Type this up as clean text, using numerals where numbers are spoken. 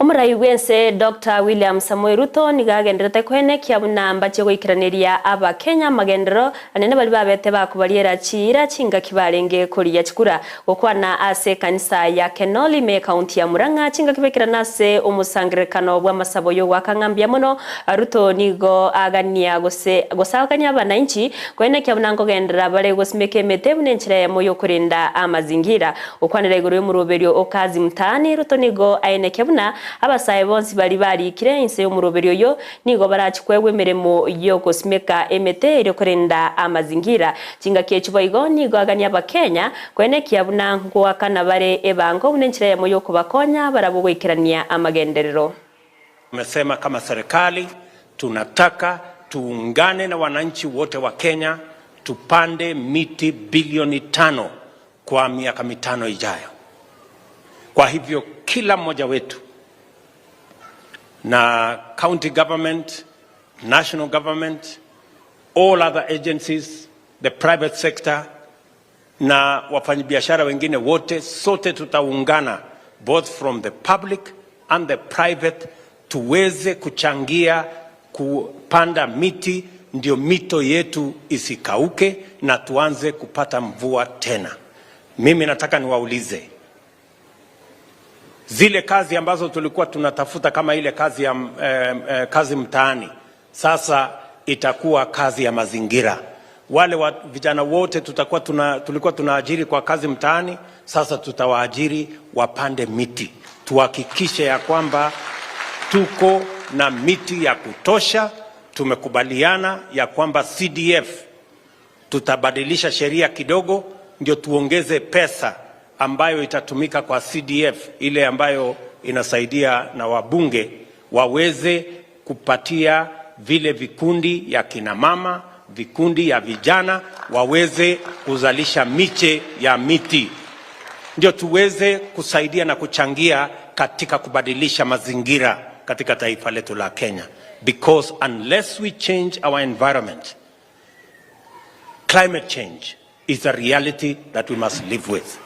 Omorai bw'ense Doctor William Samoei Ruto nigo agenderete koenekia buna mbachie goikeraneria Abakenya amagenderero anene baria babete bakobariera chiira chingaki barenge korigia chikura. Gokwana ase ekanisa ya Kenol ime ekaunti ya Murang'a chingaki baikerana ase omosangererekano bw'amasabo y'ogoaka ng'a mbuya mono, Ruto nigo agania gose gose agania abanainchi koenekia buna nkogenderera bare gosimeka emete buna enchera eyemo y'okorenda amazingira. Gokwanera igoro y'omoroberio o Kazi Mtaani, Ruto nigo aenekia buna abasae bonsi baria barikire inse y'omoroberio oyio nigo barachie koegwa emeremo y'ogosimeka emete erio korenda amazingira. Chingaki echio boigo nigo agania Abakenya koenekia buna ngoakana bare ebango buna enchera eyemo y'okobakonya barabwo goikerania amagenderero. Tumesema kama serikali tunataka tuungane na wananchi wote wa Kenya tupande miti bilioni 5 kwa miaka 5 ijayo. Kwa hivyo kila mmoja wetu na county government, national government, all other agencies, the private sector na wafanyabiashara wengine wote, sote tutaungana both from the public and the private tuweze kuchangia kupanda miti ndio mito yetu isikauke na tuanze kupata mvua tena. Mimi nataka niwaulize zile kazi ambazo tulikuwa tunatafuta kama ile kazi ya kazi mtaani, sasa itakuwa kazi ya mazingira. Wale vijana wote tulikuwa tunaajiri kwa kazi mtaani, sasa tutawaajiri wapande miti, tuhakikishe ya kwamba tuko na miti ya kutosha. Tumekubaliana ya kwamba CDF tutabadilisha sheria kidogo, ndio tuongeze pesa ambayo itatumika kwa CDF ile ambayo inasaidia na wabunge waweze kupatia vile vikundi ya kina mama, vikundi ya vijana waweze kuzalisha miche ya miti, ndio tuweze kusaidia na kuchangia katika kubadilisha mazingira katika taifa letu la Kenya, because unless we change our environment, climate change is a reality that we must live with.